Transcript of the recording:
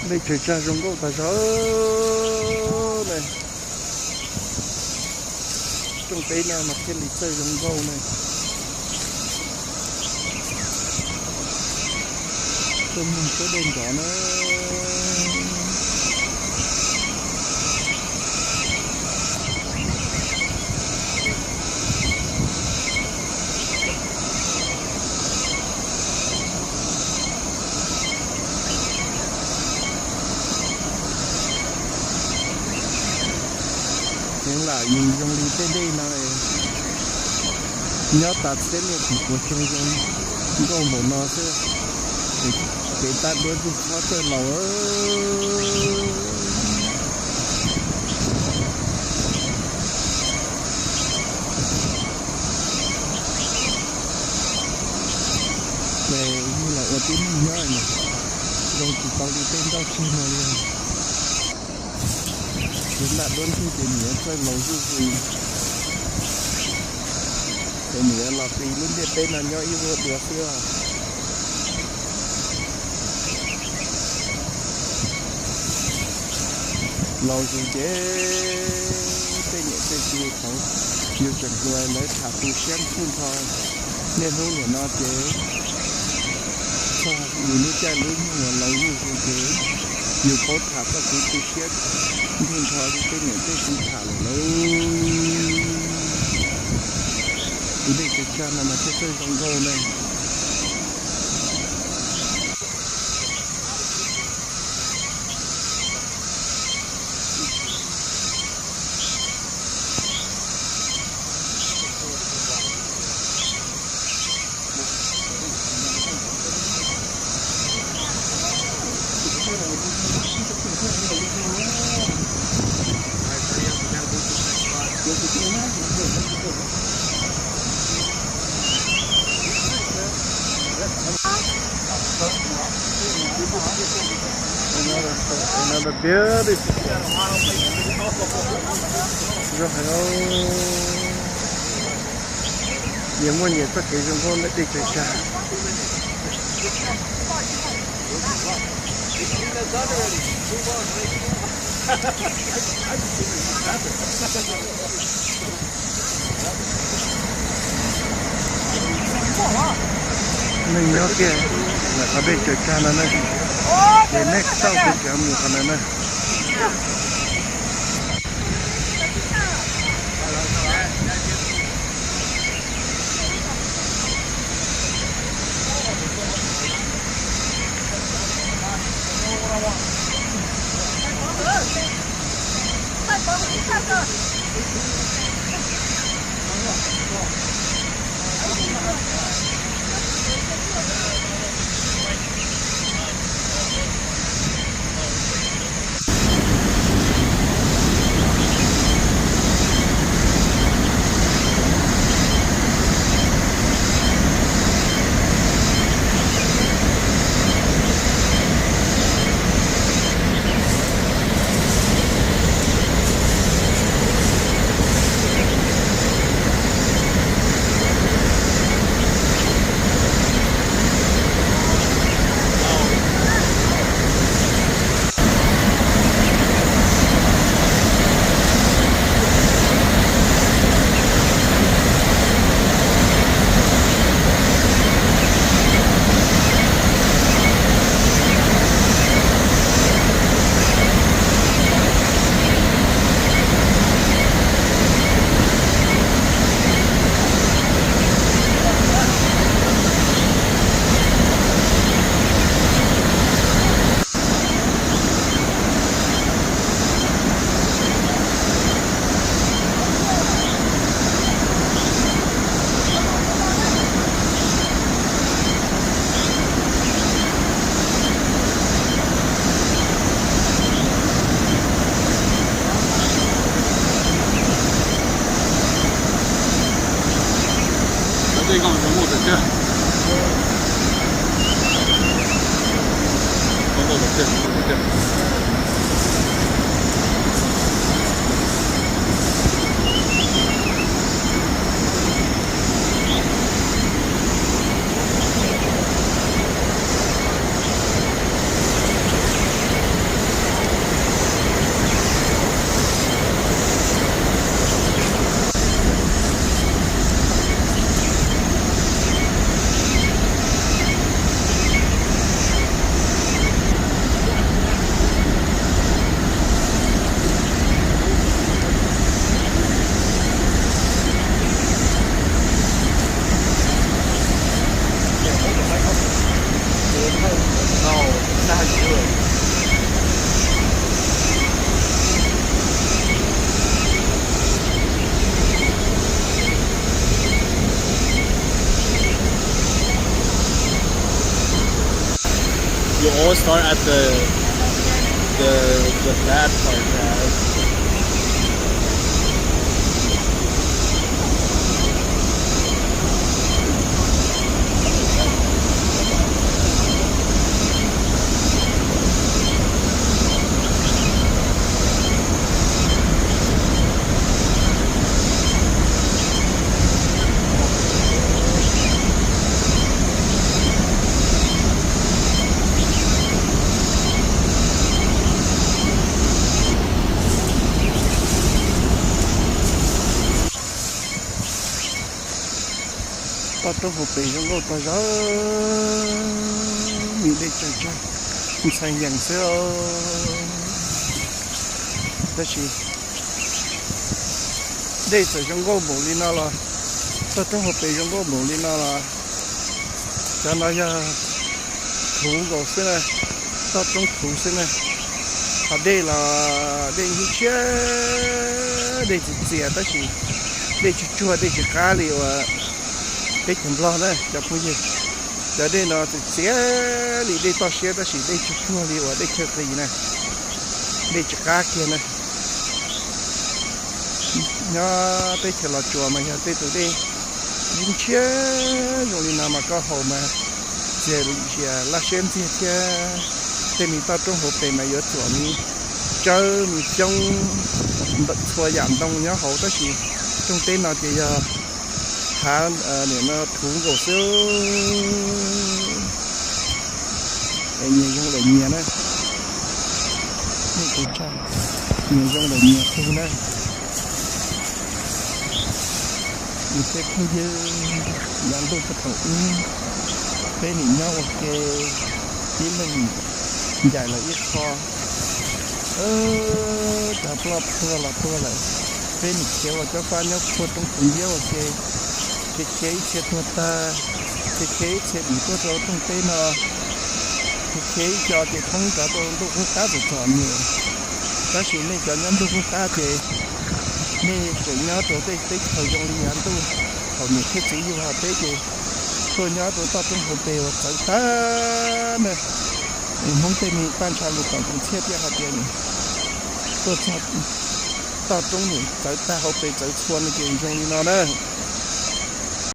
Dej tsaws tsag zoo nkauj tas zog na. Rooj teb no mas thiaj li txawj zoo nkauj na. Tuaj mus tsuab dej nrov na. Heev lam yus zoo li tej dej no, nyob tas txhiab niaj tim puas xyoo zoo nkauj npaum no xwb. Kev tab duab ntxwg txhob txawj laus. Ces yug los ua tib neeg nyob, zoo tsis tau li tej nroj tseg no li. Kev tab duab ntxwg ces nws yuav txawj laus zuj zus. Ces nws yuav los pib lub ntiaj teb no nyob ib vuag dua xwb os. Laus zus ces tej niam tej txiv thaum yus tseem hluas lawv tham tu siab ntxhwj nrho. Niaj hnub nim no ces txog yus lub caij lub nyoog uas laus zuj zus ces yus paub tham txoj kev tu siab ntxhwj nrho li tej niam tej txiv tham lawm lauj. Tus dej tsaws tsag no mas thiaj txawj zoo nkauj ne. Zoo heev. Nyias muaj nyias txoj kev zoo nkauj ntawm dej tsaws tsag. Neeg nyob kiag ntawm qhov dej tsaws tsag no na, ces nej txhob txwm mus qhov ntawd na. We'll start at the the the bad part, guys. Toj roob hauv pes zoo nkauj tag zog, me dej tsawg tsawg, ntxhais yees xwb. Tab sis dej txawm zoo nkauj npaum li no los, toj roob hauv pes zoo nkauj npaum li no los, cov no yog thuv nkaus xwb na, toj roob thuv xwb na. Ho dej los dej ntub tshiab, dej txias txias tab sis dej tsuag tsuag, dej tsis qab li uas teb chaws Nplog na cov phooj ywg. Cov dej no txias txias li dej toj siab tab sis dej tsuag tsuag li uas dej chaw qis na, dej tsis qab kiag na. Nyob teb chaws Los Tsuas mas yog tej tus dej ntub tshiab zoo li no mas koj haus mas txias lim hiam laj siab ntxiag thiab. Tej me toj roob hauv pes mas yuav txuam me tsawb me xyoob, txhua yam ntoo nyob hauv tab sis rooj teb no ces yog hav no thuv nkaus xwb. Nyias zoo lawm nyias na, nej kuv tsa, nyias zoo lawm nyias qhov na. Nws tej phooj ywg, yav ntuj puag thaum ub peb nim nyob ua ke, tib leeg ncaim lawm ib qho, cov ploj plhuav los tuag lawm. Peb nim khiav ua cob fab nyob puag roob puag ntiab ua ke, khiav khiav ib txhia tuag tag, khiav khiav ib txhia dim tuaj rau rooj teb no, khiav khiav ib co ces thoob rov rau ntuj qub qab txom txom nyem. Tab sis nej cov nyob ntuj qub qab ces nej tseem nyob rau tej teb chaws zoo li yav ntuj thaum niam thiab txiv yug hlo peb ces tuaj nyob rau toj roob hauv pes uas txawv tag na. Hmoob tej me paj ntsha lus koom tus txhiaj thiaj hais tias nws tuaj txog toj roob nws txawv tag hauv pes txawv txhua no ces zoo li no na.